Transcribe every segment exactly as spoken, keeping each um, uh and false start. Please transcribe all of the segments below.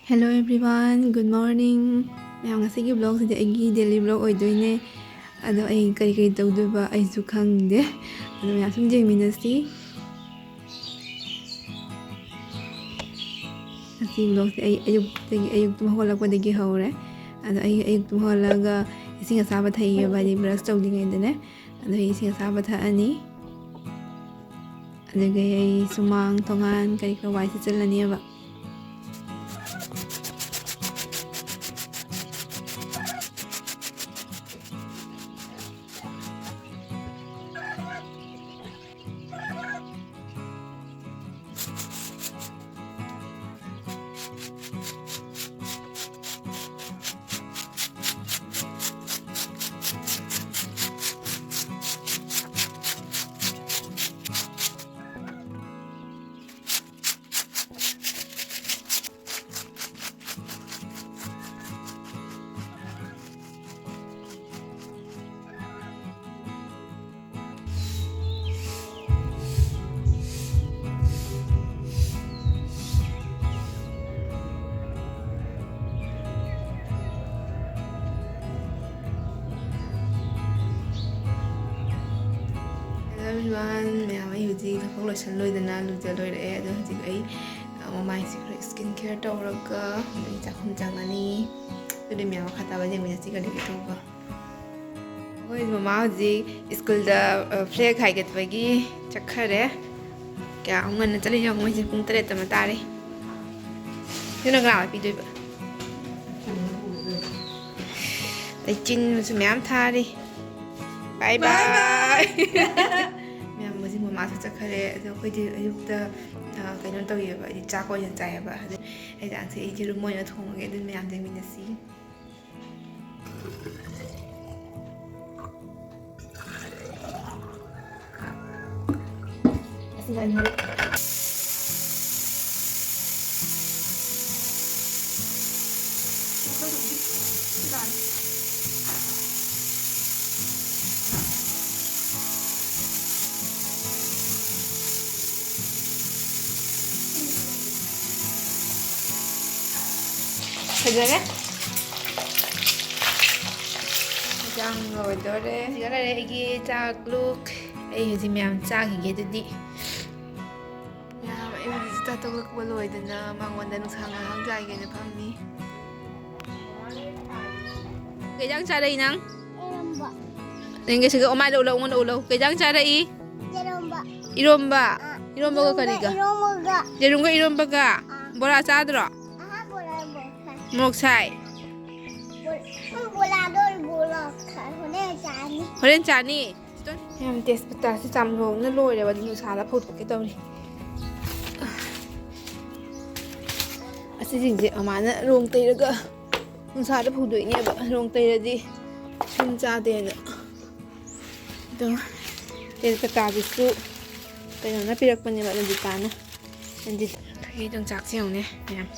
Hello everyone, good morning. ꯃꯌꯥꯝ, ꯉꯁꯤꯒꯤ vlogꯁꯤꯗꯤ ꯑꯩꯒꯤ daily vlog ꯑꯣꯏꯗꯣꯏꯅꯦ꯫ ꯑꯗꯣ ꯑꯩ ꯀꯔꯤ ꯀꯔꯤ ꯇꯧꯗꯣꯏꯕ ꯑꯩꯁꯨ ꯈꯪꯗꯦ꯫ ꯑꯗꯣ ꯃꯌꯥꯝ ꯁꯨꯝ ꯌꯦꯡꯃꯤꯟꯅꯁꯤ꯫ ꯉꯁꯤ vlogꯁꯦ ꯑꯩ ꯑꯌꯨꯛꯇꯒꯤ, ꯑꯌꯨꯛ ꯇꯨꯝ ꯍꯧꯒꯠꯂꯛꯄꯗꯒꯤ ꯍꯧꯔꯦ꯫ ꯑꯗꯣ ꯑꯩ ꯑꯌꯨꯛ ꯇꯨꯝ ꯍꯧꯒꯠꯂꯒ ꯏꯁꯤꯡ ꯑꯁꯥꯕ ꯊꯛꯏꯌꯦꯕ, ꯍꯥꯏꯗꯤ brush ꯇꯧꯗ꯭ꯔꯤꯉꯩꯗꯅꯦ꯫ ꯑꯗꯣ ꯑꯩ ꯏꯁꯤꯡ ꯑꯁꯥꯕ ꯊꯛꯑꯅꯤ꯫ ꯑꯗꯨꯒ ꯑꯩ ꯁꯨꯃꯥꯡ, ꯊꯣꯡꯒꯥꯟ ꯀꯔꯤ ꯀꯔꯥ ꯋꯥꯏ ꯁꯤꯠꯆꯜꯂꯅꯦꯕ꯫ Hello everyone, ꯃꯌꯥꯝ, ꯑꯩ ꯍꯧꯖꯤꯛ ꯊꯕꯛ ꯂꯣꯏꯁꯜ ꯂꯣꯏꯗꯅ ꯂꯨꯖ ꯂꯣꯏꯔꯛꯑꯦ꯫ ꯑꯗꯣ ꯍꯧꯖꯤꯛ ꯑꯩ, ꯑ, ꯃꯃꯥꯏꯁꯦ ꯈꯔ skin care ꯇꯧꯔꯒ ꯑꯗꯩ ꯆꯥꯛꯈꯨꯝ ꯆꯪꯉꯅꯤ꯫ ꯑꯗꯨꯗꯤ ꯃꯌꯥꯝ ꯃꯈꯥ ꯇꯥꯕ ꯌꯦꯡꯃꯤꯟꯅꯁꯤ ꯀꯔꯤ ꯀꯔꯤ ꯇꯧꯕ꯫ ꯑꯩꯈꯣꯏ ꯃꯃꯥ ꯍꯧꯖꯤꯛ ꯁ꯭ꯀꯨꯜꯗ, ꯑ, flag ꯍꯥꯏꯒꯠꯄꯒꯤ ꯆꯠꯈꯔꯦ꯫ ꯀꯌꯥꯝ ꯉꯟꯅ ꯆꯠꯂꯤꯅꯣ ꯌꯦꯡꯉꯣ, ꯃꯣꯏꯁꯦ ꯄꯨꯡ ꯇꯔꯦꯠꯇ ꯑꯃ ꯇꯥꯔꯦ꯫ ꯁꯤꯅ ꯀꯅꯥꯗ ꯄꯤꯗꯣꯏꯕ? ꯂꯩꯆꯤꯟꯁꯨ ꯃꯌꯥꯝ ꯊꯥꯔꯤ꯫ Bye bye bye. Ma'am. ꯃꯌꯥꯝ, ꯍꯧꯖꯤꯛ ꯃꯃꯥꯁꯨ ꯆꯠꯈꯔꯦ꯫ ꯑꯗꯣ ꯑꯩꯈꯣꯏꯗꯤ ꯑꯌꯨꯛꯇ, ꯑ, ꯀꯩꯅꯣ ꯇꯧꯋꯦꯕ, ꯍꯥꯏꯗꯤ ꯆꯥꯛ ꯑꯣꯏꯅ ꯆꯥꯏꯌꯦꯕ꯫ ꯑꯗꯨ ꯍꯤꯟꯖꯥꯡꯁꯦ ꯑꯩ ꯌꯦꯔꯨꯝ ꯑꯣꯏꯅ ꯊꯣꯡꯉꯒꯦ, ꯑꯗꯨ ꯃꯌꯥꯝ ꯌꯦꯡꯃꯤꯟꯅꯁꯤ꯫ ꯑꯁꯤꯅ ꯑꯅꯤꯔꯛ꯫ ꯐꯖꯔꯦ꯫ ꯏꯟꯖꯥꯡ ꯂꯣꯏꯗꯣꯔꯦ꯫ ꯁꯤꯒ ꯂꯩꯔꯦ ꯑꯩꯒꯤ ꯆꯥꯛ ꯂꯨꯛ꯫ ꯑꯩ ꯍꯧꯖꯤꯛ ꯃꯌꯥꯝ ꯆꯥꯈꯤꯒꯦ ꯑꯗꯨꯗꯤ꯫ ꯃꯌꯥꯝ ꯑꯩ ꯍꯧꯖꯤꯛ ꯆꯥꯛ ꯇꯣꯛꯂꯛꯄ ꯂꯣꯏꯗꯅ ꯃꯉꯣꯟꯗ ꯅꯨꯡꯁꯥ ꯉꯥꯏꯍꯥꯛ ꯌꯥꯏꯒꯦꯅ ꯐꯝꯃꯤ꯫ ꯀꯩ ꯏꯟꯖꯥꯡ ꯆꯥꯔꯛꯏ ꯅꯪ? ꯏꯔꯣꯝꯕ꯫ ꯅꯪꯒꯤ ꯁꯤꯒ ꯑꯣꯃꯥꯏꯗ ꯎꯠꯂꯛꯎ, ꯑꯩꯉꯣꯟꯗ ꯎꯠꯂꯛꯎ꯫ ꯀꯩ ꯏꯟꯖꯥꯡ ꯆꯥꯔꯛꯏ? ꯏꯔꯣꯝꯕ꯫ ꯏꯔꯣꯝꯕ? ꯑꯥ꯫ ꯏꯔꯣꯝꯕꯒ ꯌꯦꯔꯨꯝꯒ ꯀꯔꯤꯒ? ꯏꯔꯣꯝꯕꯒ꯫ ꯌꯦꯔꯨꯝꯒ ꯏꯔꯣꯝꯕꯒ? ꯑꯥ꯫ ꯕꯣꯔꯥ ꯆꯥꯗ꯭ꯔꯣ? ꯑꯍꯥ, ꯕꯣꯔꯥ, ꯕꯣꯔꯥ꯫ ꯃꯣꯔꯣꯛ ꯁꯥꯏ꯫ ꯕꯣ-, ꯎꯝ, ꯕꯣꯔꯥꯗꯣ, ꯕꯣꯔꯥ ꯈ-, ꯍꯣꯔꯦꯟ ꯆꯥꯅꯤ꯫ ꯍꯣꯔꯦꯟ ꯆꯥꯅꯤ? ꯌꯥꯝ ꯇꯦꯖꯄꯇꯥꯁꯦ ꯆꯥꯝꯊꯣꯛꯅ ꯂꯣꯏꯔꯦꯕ, ꯑꯗꯨ ꯅꯨꯡꯁꯥꯗ ꯐꯧꯗꯣꯛꯀꯦ ꯇꯧꯔꯤ꯫ ꯑꯁꯤꯁꯤꯡꯁꯦ ꯃꯃꯥꯅ ꯔꯣꯡ ꯇꯩꯔꯒ ꯅꯨꯡꯁꯥꯗ ꯐꯧꯗꯣꯛꯏꯅꯦꯕ, ꯔꯣꯡ ꯇꯩꯔꯗꯤ ꯇꯤꯟ ꯆꯥꯗꯦꯅ꯫ ꯑꯗꯣ ꯇꯦꯖꯄꯇꯥꯗꯨꯁꯨ ꯀꯩꯅꯣꯅ ꯄꯤꯔꯛꯄꯅꯦꯕ, ꯔꯟꯖꯤꯇꯥꯅ꯫ ꯔꯟꯖꯤꯇꯥꯒꯤ ꯌꯣꯡꯆꯥꯛꯁꯦ ꯌꯦꯡꯉꯨꯅꯦ ꯃꯌꯥꯝ,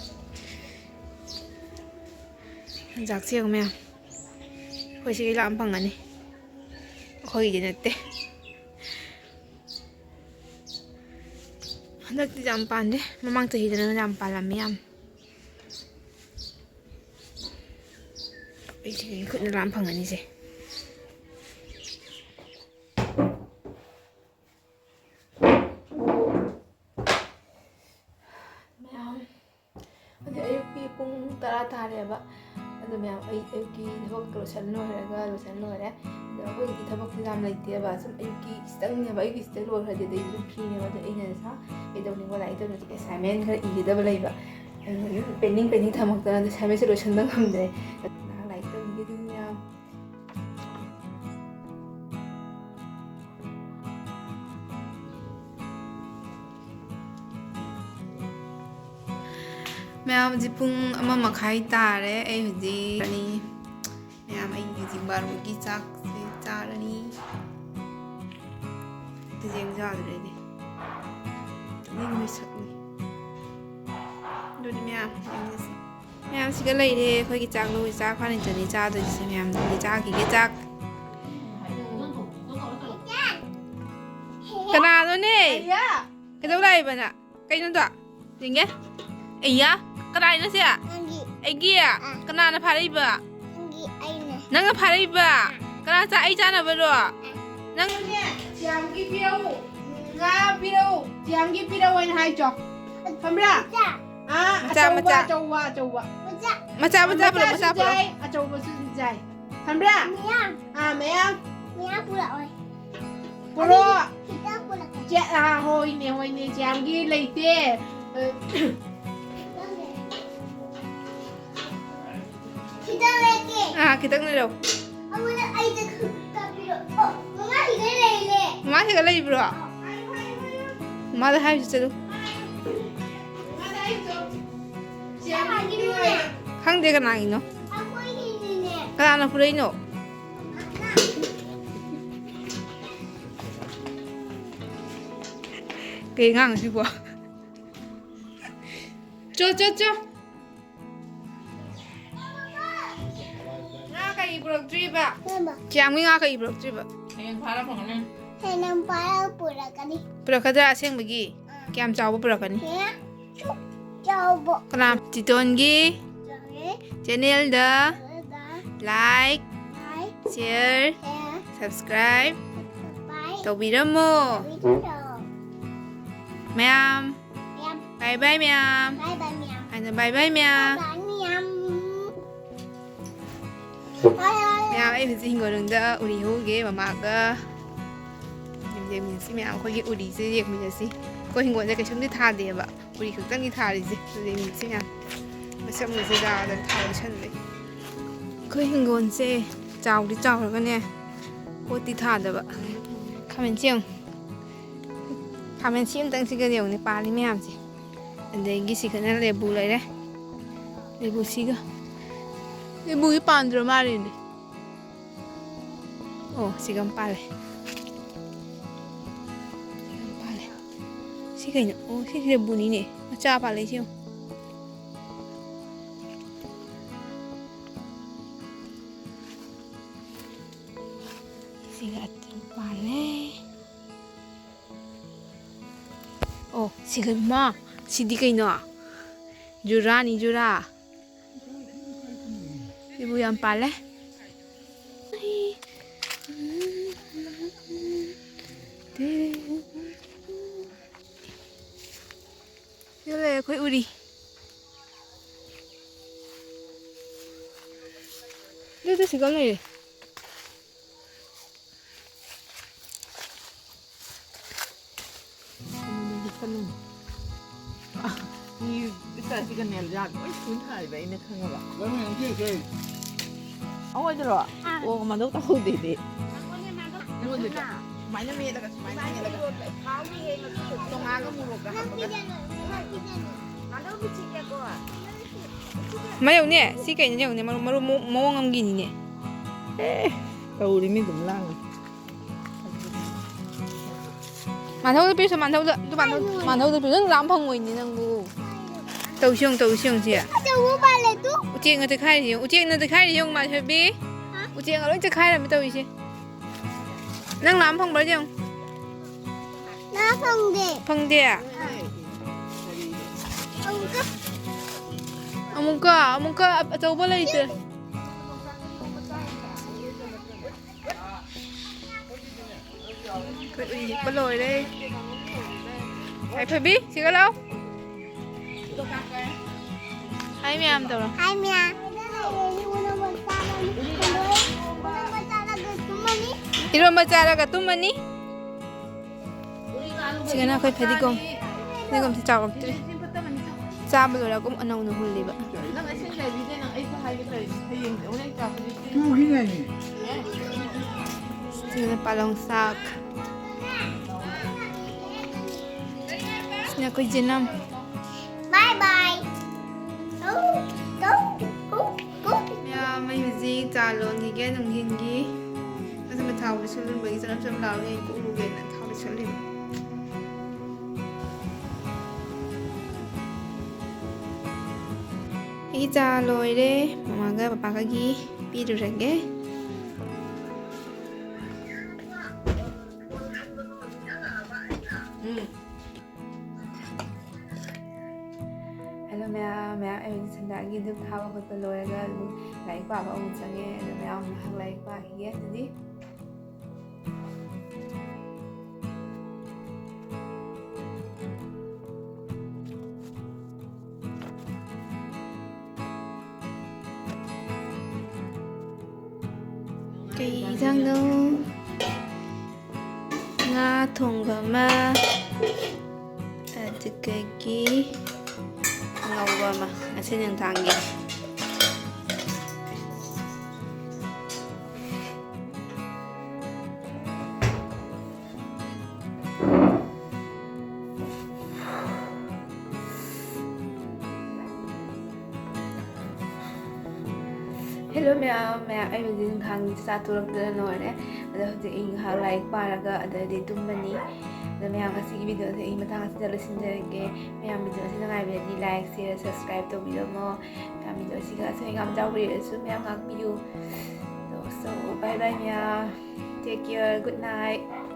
ꯌꯣꯡꯆꯥꯛꯁꯦ ꯌꯦꯡꯉꯨ ꯃꯌꯥꯝ, ꯑꯩꯈꯣꯏ ꯁꯤꯒꯤ ꯂꯥꯝ ꯐꯪꯒꯅꯤ, ꯑꯩꯈꯣꯏꯒꯤꯗꯤ ꯅꯠꯇꯦ꯫ ꯍꯟꯗꯛꯇꯤ ꯌꯥꯝ ꯄꯥꯟꯗꯦ, ꯃꯃꯥꯡ ꯆꯍꯤꯗꯅ ꯌꯥꯝ ꯄꯥꯜꯂꯝꯃꯤ ꯌꯥꯝ꯫ ꯑꯩꯁꯦ ꯈꯨꯠꯅ ꯂꯥꯝ ꯐꯪꯒꯅꯤꯁꯦ꯫ ꯃꯌꯥꯝ, ꯍꯧꯖꯤꯛ ꯑꯌꯨꯛꯀꯤ ꯄꯨꯡ ꯇꯔꯥ ꯇꯥꯔꯦꯕ꯫ ꯑꯗꯣ ꯃꯌꯥꯝ, ꯑꯩ ꯑꯌꯨꯛꯀꯤ ꯊꯕꯛ ꯂꯣꯏꯁꯟ ꯂꯣꯏꯔꯒ, ꯂꯣꯏꯁꯟ ꯂꯣꯏꯔꯦ꯫ ꯑꯗꯣ ꯑꯩꯈꯣꯏꯒꯤꯗꯤ ꯊꯕꯛꯁꯦ ꯌꯥꯝ ꯂꯩꯇꯦꯕ, ꯁꯨꯝ ꯑꯌꯨꯛꯀꯤ ꯈꯤꯇꯪꯅꯦꯕ, ꯑꯌꯨꯛꯀꯤ ꯈꯤꯇꯪ ꯂꯣꯏꯈ꯭ꯔꯗꯤ ꯑꯗꯩ ꯑꯗꯨꯝ ꯐ꯭ꯔꯤꯅꯦꯕ꯫ ꯑꯗꯣ ꯑꯩꯅ ꯉꯁꯥꯏ ꯀꯩꯗꯧꯅꯤꯡꯕ, ꯂꯥꯏꯔꯤꯛ ꯇꯧꯅꯤꯡꯕ, ꯑꯦꯁꯥꯏꯟꯃꯦꯟ ꯈꯔ ꯏꯒꯗꯕ ꯂꯩꯕ, ꯑꯗꯨꯅ ꯑꯗꯨꯝ ꯄꯦꯟꯗꯤꯡ ꯄꯦꯟꯗꯤꯡ ꯊꯝꯃꯛꯇꯅ ꯑꯗꯨ ꯑꯦꯁꯥꯏꯟꯃꯦꯟꯁꯦ ꯂꯣꯏꯁꯟꯕ ꯉꯝꯗ꯭ꯔꯦ꯫ ꯉꯥꯏꯍꯥꯛ ꯂꯥꯏꯔꯤꯛ ꯇꯧꯈꯤꯒꯦ ꯑꯗꯨꯝ ꯌꯥꯝ꯫ ꯃꯌꯥꯝ, ꯍꯧꯖꯤꯛ ꯄꯨꯡ ꯑꯃ ꯃꯈꯥꯏ ꯇꯥꯔꯦ꯫ ꯑꯩ ꯍꯧꯖꯤꯛ ꯃꯌꯥꯝ, ꯑꯩ ꯍꯧꯖꯤꯛ ꯕꯥꯔꯣꯒꯤ ꯆꯥꯛꯁꯦ ꯆꯥꯔꯅꯤ꯫ ꯆꯦꯡ ꯆꯥꯗ꯭ꯔꯦꯅꯦ꯫ ꯇꯨꯝꯅꯤꯡꯕꯩ ꯁꯛꯅꯤ꯫ ꯑꯗꯨꯗꯤ ꯃꯌꯥꯝ, ꯌꯦꯡꯉꯁꯤ꯫ ꯃꯌꯥꯝ, ꯁꯤꯒ ꯂꯩꯔꯦ ꯑꯩꯈꯣꯏꯒꯤ ꯆꯥꯛ ꯂꯧꯕ ꯆꯥꯛ ꯐꯔꯅꯤꯆꯔꯅꯤ ꯆꯥꯗꯣꯏꯁꯦ ꯃꯌꯥꯝ꯫ ꯑꯗꯨꯗꯤ ꯆꯥꯈꯤꯒꯦ ꯆꯥꯛ꯫ ꯀꯅꯥꯅꯣꯅꯦ? ꯀꯩꯗꯧ ꯂꯥꯛꯏꯕ ꯅꯪ? ꯀꯩꯅꯣꯗꯣ? ꯌꯦꯡꯒꯦ꯫ ꯑꯩꯌꯥ, ꯀꯅꯥꯏꯅꯣ ꯁꯦ? ꯅꯪꯒꯤ꯫ ꯑꯩꯒꯤ? ꯀꯅꯥꯅ ꯐꯥꯔꯛꯏꯕ? ꯅꯪꯒꯤ ꯑꯩꯅ꯫ ꯅꯪꯅ ꯐꯥꯔꯛꯏꯕ? ꯀꯅꯥ ꯆꯥ-, ꯑꯩ ꯆꯥꯅꯕꯔꯣ? ꯅꯪꯅꯦ, ꯁꯤꯌꯥꯝꯒꯤ ꯄꯤꯔꯛꯎ꯫ ꯉꯥ ꯄꯤꯔꯛꯎ꯫ ꯁꯤꯌꯥꯝꯒꯤ ꯄꯤꯔꯛꯎ ꯍꯥꯏꯅ ꯍꯥꯏꯆꯣ꯫ ꯈꯪꯕ꯭ꯔꯥ? ꯃꯆꯥ꯫ ꯑꯥ, ꯃꯆꯥ, ꯑꯆꯧꯕ, ꯃꯆꯥ꯫ ꯑꯆꯧꯕ, ꯑꯆꯧꯕ꯫ ꯃꯆꯥ꯫ ꯃꯆꯥ, ꯃꯆꯥ ꯄꯨꯔꯛꯑꯣ, ꯃꯆꯥ ꯃꯆꯥꯁꯨ ꯄꯨꯔꯛꯑꯣ꯫ ꯌꯥꯏ, ꯑꯆꯧꯕꯁꯨ ꯌꯥꯏ꯫ ꯈꯪꯕ꯭ꯔꯥ? ꯃꯌꯥꯝ꯫ ꯑꯥ, ꯃꯌꯥꯝ꯫ ꯃꯌꯥꯝ ꯄꯨꯔꯛꯑꯣꯏ꯫ ꯄꯨꯔꯛꯑꯣ꯫ ꯈꯤꯇꯪ ꯄꯨꯔꯛꯀꯦ꯫ ꯆꯦ-, ꯑꯥ, ꯍꯣꯏꯅꯦ, ꯍꯣꯏꯅꯦ, ꯁꯤꯌꯥꯝꯒꯤ ꯂꯩꯇꯦ꯫ ꯈꯤꯇꯪ ꯂꯩꯔꯛꯀꯦ꯫ ꯑꯥ, ꯈꯤꯇꯪ ꯂꯩꯔꯛꯑꯣ꯫ ꯑꯃꯅ ꯑꯩꯗ ꯈ-, ꯀꯥꯞꯄꯤꯔꯣ꯫ ꯑꯣ, ꯃꯃꯥ ꯁꯤꯗ ꯂꯩꯔꯦ꯫ ꯃꯃꯥ ꯁꯤꯗ ꯂꯩꯕ꯭ꯔꯣ? ꯑꯣ, ꯍꯥꯏꯌꯨ, ꯍꯥꯏꯌꯨ, ꯍꯥꯏꯌꯨ꯫ ꯃꯃꯥꯗ ꯍꯥꯏꯔꯨꯆꯣ ꯆꯠꯂꯨ꯫ ꯃꯃꯥꯗ ꯍꯥꯏꯔꯨꯆꯣ꯫ ꯁꯤ ꯀꯅꯥꯒꯤꯅꯣꯅꯦ? ꯈꯪꯗꯦ ꯀꯅꯥꯒꯤꯅꯣ꯫ ꯑꯩꯈꯣꯏꯒꯤꯅꯤꯅꯦ꯫ ꯀꯅꯥꯅ ꯄꯨꯔꯛꯏꯅꯣ? ꯀꯩ ꯑꯉꯥꯡꯅꯣ ꯁꯤꯕꯣ? ꯆꯣ, ꯆꯣ, ꯆꯣ꯫ ꯉꯥ ꯀꯩ ꯄꯨꯔꯛꯇ꯭ꯔꯤꯕ? ꯁꯦꯝꯕ꯫ ꯁꯤꯌꯥꯝꯒꯤ ꯉꯥ ꯀꯩ ꯄꯨꯔꯛꯇ꯭ꯔꯤꯕ? ꯍꯌꯦꯡ ꯐꯥꯔ ꯐꯪꯒꯅꯤ꯫ ꯍꯌꯦꯡ ꯐꯥꯔ ꯄꯨꯔꯛꯀꯅꯤ꯫ ꯄꯨꯔꯛꯀꯗ꯭ꯔꯥ ꯑꯁꯦꯡꯕꯒꯤ? ꯑꯥ꯫ ꯀꯌꯥꯝ ꯆꯥꯎꯕ ꯄꯨꯔꯛꯀꯅꯤ? ꯍꯦ? ꯁꯨꯛ ꯆꯥꯎꯕ꯫ ꯀꯅꯥ? ꯇꯤꯇꯣꯟꯒꯤ ꯆꯥꯎꯋꯦ꯫ Channelꯗ ꯆꯥꯎꯋꯦꯗ꯫ Like, like, share, share, subscribe, subscribe ꯇꯧꯕꯤꯔꯝꯃꯣ꯫ ꯇꯧꯕꯤꯔꯝꯃꯣ꯫ ꯃꯌꯥꯝ꯫ ꯃꯌꯥꯝ꯫ Bye bye ꯃꯌꯥꯝ꯫ Bye bye ꯃꯌꯥꯝ꯫ ꯍꯥꯏꯅ bye bye ꯃꯌꯥꯝ꯫ Bye bye ꯃꯌꯥꯝ꯫ Bye bye꯫ ꯃꯌꯥꯝ, ꯑꯩ ꯍꯧꯖꯤꯛ ꯍꯤꯡꯒꯣꯜꯅꯨꯡꯗ ꯎꯔꯤ ꯍꯧꯒꯦ ꯃꯃꯥꯒ꯫ ꯌꯦꯡꯃꯤꯟꯅꯁꯤ ꯃꯌꯥꯝ, ꯑꯩꯈꯣꯏꯒꯤ ꯎꯔꯤꯁꯦ ꯌꯦꯡꯃꯤꯟꯅꯁꯤ꯫ ꯑꯩꯈꯣꯏ ꯍꯤꯡꯒꯣꯜꯁꯦ ꯀꯩꯁꯨꯝꯗꯤ ꯊꯥꯗꯦꯕ, ꯎꯔꯤ ꯈꯛꯇꯪꯒꯤ ꯊꯥꯔꯤꯁꯦ꯫ ꯑꯗꯨ ꯌꯦꯡꯃꯤꯟꯅꯁꯤ ꯃꯌꯥꯝ꯫ ꯃꯁꯛ ꯃꯁꯤꯗ ꯊꯥꯕ ꯁꯟꯕꯩ꯫ ꯑꯩꯈꯣꯏ ꯍꯤꯡꯒꯣꯜꯁꯦ ꯆꯥꯎꯗꯤ ꯆꯥꯎꯔꯒꯅꯦ, ꯄꯣꯠꯇꯤ ꯊꯥꯗꯕ꯫ ꯈꯥꯃꯦꯟꯁꯤ ꯌꯦꯡꯉꯨ꯫ ꯈꯥꯃꯦꯟꯁꯤ ꯑꯝꯇꯪꯁꯤꯒ ꯌꯦꯡꯉꯨꯅꯦ, ꯄꯥꯜꯂꯤ ꯃꯌꯥꯝꯁꯦ꯫ ꯑꯗꯒꯤ ꯁꯤꯗꯅ ꯂꯦꯕꯨ ꯂꯩꯔꯦ꯫ ꯂꯦꯕꯨꯁꯤꯒ꯫ ꯂꯦꯕꯨꯗꯤ ꯄꯥꯟꯗ꯭ꯔ ꯃꯥꯜꯂꯦꯅꯦ꯫ ꯑꯣ, ꯁꯤꯒ ꯑꯃ ꯄꯥꯜꯂꯦ꯫ ꯁꯤꯒ ꯑꯃ ꯄꯥꯜꯂꯦ꯫ ꯁꯤ ꯀꯩꯅꯣ? ꯑꯣ, ꯁꯤ ꯂꯦꯕꯨꯅꯤꯅꯦ꯫ ꯃꯆꯥ ꯄꯥꯜꯂꯦ, ꯁꯤ ꯌꯦꯡꯉꯨ꯫ ꯁꯤꯒ ꯑꯗꯨꯝ ꯄꯥꯜꯂꯦ꯫ ꯑꯣ, ꯁꯤꯒ, ꯏꯃꯥ, ꯁꯤꯗꯤ ꯀꯩꯅꯣ? ꯖꯨꯔꯥꯅꯤ, ꯖꯨꯔꯥ꯫ ꯁꯤꯕꯨ ꯌꯥꯝ ꯄꯥꯜꯂꯦ꯫ ꯁꯤꯗ ꯂꯩꯔꯦ ꯑꯩꯈꯣꯏ ꯎꯔꯤ꯫ ꯑꯗꯨꯗ ꯁꯤꯒꯝ ꯂꯩꯔꯦ꯫ ꯃꯤ ꯏꯆꯥꯁꯤꯒ ꯅꯦꯜꯖꯥ ꯂꯣꯏ ꯁꯨꯅ ꯊꯥꯔꯤꯕ ꯑꯩꯅ ꯈꯪꯉꯕ꯫ ꯑꯋꯥꯏꯗꯔꯣ? ꯑꯣ, ꯃꯥꯗꯧ ꯇꯧꯍꯧꯗꯦꯗꯤ꯫ ꯑꯩꯉꯣꯟꯗꯗꯤ ꯁꯨꯃꯥꯏꯅ ꯃꯦꯠꯂꯒ, ꯁꯨꯃꯥꯏꯅ ꯃꯦꯠꯂꯒ꯫ ꯆꯣꯉꯥꯒ ꯃꯣꯔꯣꯛꯀ ꯍꯥꯞꯄꯒ꯫ ꯃꯥ ꯌꯦꯡꯉꯨꯅꯦ, ꯁꯤ ꯀꯩꯅꯣ ꯌꯦꯡꯉꯨꯅꯦ, ꯃꯔꯨ, ꯃꯔꯨ ꯃꯑꯣꯡ ꯑꯃꯒꯤꯅꯤꯅꯦ꯫ ꯑꯦ, ꯇꯧꯔꯤꯃꯤ ꯑꯗꯨꯝ ꯂꯥꯡꯉꯤ꯫ ꯃꯥꯟꯍꯧꯗ ꯄꯤꯔꯁꯨ, ꯃꯥꯟꯍꯧꯗ, ꯑꯗꯨ ꯃꯥꯟꯍꯧ-, ꯃꯥꯟꯍꯧꯗ ꯄꯤꯔꯁꯨ꯫ ꯅꯪ ꯂꯥꯝ ꯐꯪꯉꯣꯏꯅꯦ ꯅꯪꯕꯨ꯫ ꯇꯧꯁꯤ ꯌꯦꯡꯉꯨ, ꯇꯧꯁꯤ ꯌꯦꯡꯉꯨ ꯁꯤ꯫ ꯑꯆꯧꯕ ꯄꯥꯜꯂꯦ ꯇꯨ꯫ ꯎꯆꯦꯛꯅ ꯇꯦꯛꯈꯥꯏꯔꯤꯁꯦ ꯌꯦꯡꯉꯨ, ꯎꯆꯦꯛꯅ ꯇꯦꯛꯈꯥꯏꯔꯤꯁꯦ ꯌꯦꯡꯉꯨ, ꯃꯥꯙꯕꯤ꯫ ꯍꯥ? ꯎꯆꯦꯛꯅ ꯂꯣꯏ ꯇꯦꯛꯈꯥꯏꯔꯝꯃꯦ ꯇꯧꯔꯤꯁꯦ꯫ ꯅꯪ ꯂꯥꯝ ꯐꯪꯕ꯭ꯔꯥ ꯌꯦꯡꯉꯨ꯫ ꯉꯥ ꯐꯪꯗꯦ꯫ ꯐꯪꯗꯦ? ꯑꯥ꯫ ꯑꯃꯨꯛꯀ꯫ ꯑꯃꯨꯛꯀ, ꯑꯃꯨꯛꯀ ꯑꯆꯧꯕ ꯂꯩꯇ꯭ꯔꯦ꯫ ꯑꯩꯈꯣꯏ ꯎꯏ ꯅꯤꯛꯄ ꯂꯣꯏꯔꯦ꯫ ꯌꯥꯏꯐꯕꯤ, ꯁꯤꯒ ꯂꯥꯎ꯫ ꯍꯥꯏ ꯃꯌꯥꯝ ꯇꯧꯔꯣ꯫ ꯍꯥꯏ ꯃꯌꯥꯝ꯫ ꯏꯔꯣꯝꯕ ꯆꯥꯔꯒ ꯇꯨꯝꯃꯅꯤ꯫ ꯁꯤꯒꯅ ꯑꯩꯈꯣꯏ ꯐꯗꯤꯒꯣꯝ꯫ ꯐꯗꯤꯒꯣꯝꯁꯤ ꯆꯥꯎꯔꯛꯇ꯭ꯔꯤ꯫ ꯆꯥꯕ ꯂꯣꯏꯔꯒ ꯑꯃꯨꯛ ꯑꯅꯧꯅ ꯍꯨꯜꯂꯤꯕ꯫ ꯇꯨꯈꯤꯗꯣꯏꯅꯤ꯫ ꯁꯤꯒꯅ ꯄꯥꯂꯪ ꯁꯥꯛ꯫ ꯁꯤꯅ ꯑꯩꯈꯣꯏ ꯖꯦꯅꯝ꯫ Bye bye. Go, go, go, go. ꯃꯌꯥꯝ, ꯑꯩ ꯍꯧꯖꯤꯛ ꯆꯥ ꯂꯣꯟꯈꯤꯒꯦ ꯅꯨꯡꯊꯤꯟꯒꯤ꯫ ꯑꯗꯨꯅ ꯊꯥꯎ ꯂꯩꯁꯜꯂꯨꯕꯒꯤ ꯆꯅꯝ ꯆꯅꯝ ꯂꯥꯎꯔꯦ, ꯑꯩ ꯀꯣꯛꯂꯨꯒꯦꯅ ꯊꯥꯎ ꯂꯩꯁꯜꯂꯤꯕ꯫ ꯑꯩ ꯆꯥ ꯂꯣꯏꯔꯦ, ꯃꯃꯥꯒ ꯄꯄꯥꯒꯒꯤ ꯄꯤꯔꯨꯔꯒꯦ꯫ ꯎꯝ꯫ ꯍꯜꯂꯣ ꯃꯌꯥꯝ ꯃꯌꯥꯝ ꯑꯩ ꯍꯧꯖꯤꯛ ꯁꯟꯗꯥꯒꯤ ꯙꯨꯞ ꯊꯥꯕ ꯈꯣꯠꯄ ꯂꯣꯏꯔꯒ ꯑꯗꯨꯝ ꯂꯥꯏꯔꯤꯛ ꯄꯥꯕ ꯑꯃꯨꯛ ꯆꯪꯉꯦ꯫ ꯑꯗꯣ ꯃꯌꯥꯝ ꯉꯥꯏꯍꯥꯛ ꯂꯥꯏꯔꯤꯛ ꯄꯥꯈꯤꯒꯦ꯫ ꯑꯗꯨꯗꯤ ꯀꯩ ꯏꯟꯖꯥꯡꯅꯣ? ꯉꯥ ꯊꯣꯡꯕ ꯑꯃ, ꯑꯗꯨꯗꯒꯤ ꯉꯧꯕ ꯑꯃ, ꯉꯁꯤ ꯅꯨꯡꯗꯥꯡꯒꯤ꯫ ꯍꯦꯜꯂꯣ ꯃꯌꯥꯝ ꯃꯌꯥꯝ, ꯑꯩ ꯍꯧꯖꯤꯛ ꯅꯨꯡꯗꯥꯡꯒꯤ ꯆꯥꯛ ꯇꯣꯛꯂꯛꯇꯅ ꯂꯣꯏꯔꯦ꯫ ꯑꯗꯣ ꯍꯧꯖꯤꯛ ꯑꯩ ꯉꯥꯏꯍꯥꯛ ꯂꯥꯏꯔꯤꯛ ꯄꯥꯔꯒ ꯑꯗꯨꯗꯩꯗꯤ ꯇꯨꯝꯃꯅꯤ꯫ ꯑꯗꯣ ꯃꯌꯥꯝ, ꯉꯁꯤꯒꯤ ꯚꯤꯗꯤꯑꯣꯁꯦ ꯑꯩ ꯃꯇꯥꯡ ꯑꯁꯤꯗ ꯂꯣꯏꯁꯤꯟꯖꯔꯒꯦ꯫ ꯃꯌꯥꯝ, ꯚꯤꯗꯤꯑꯣ ꯑꯁꯤ ꯅꯨꯡꯉꯥꯏꯕꯤꯔꯗꯤ like, share, subscribe ꯇꯧꯕꯤꯔꯝꯃꯣ꯫ ꯃꯌꯥꯝ, ꯚꯤꯗꯤꯑꯣ ꯑꯁꯤꯒ ꯑꯁꯣꯏ ꯑꯉꯥꯝ ꯌꯥꯎꯕꯤꯔꯁꯨ ꯃꯌꯥꯝ ꯉꯥꯛꯄꯤꯌꯨ꯫ ꯑꯗꯣ, so, bye bye ꯃꯌꯥꯝ, take care, good night꯫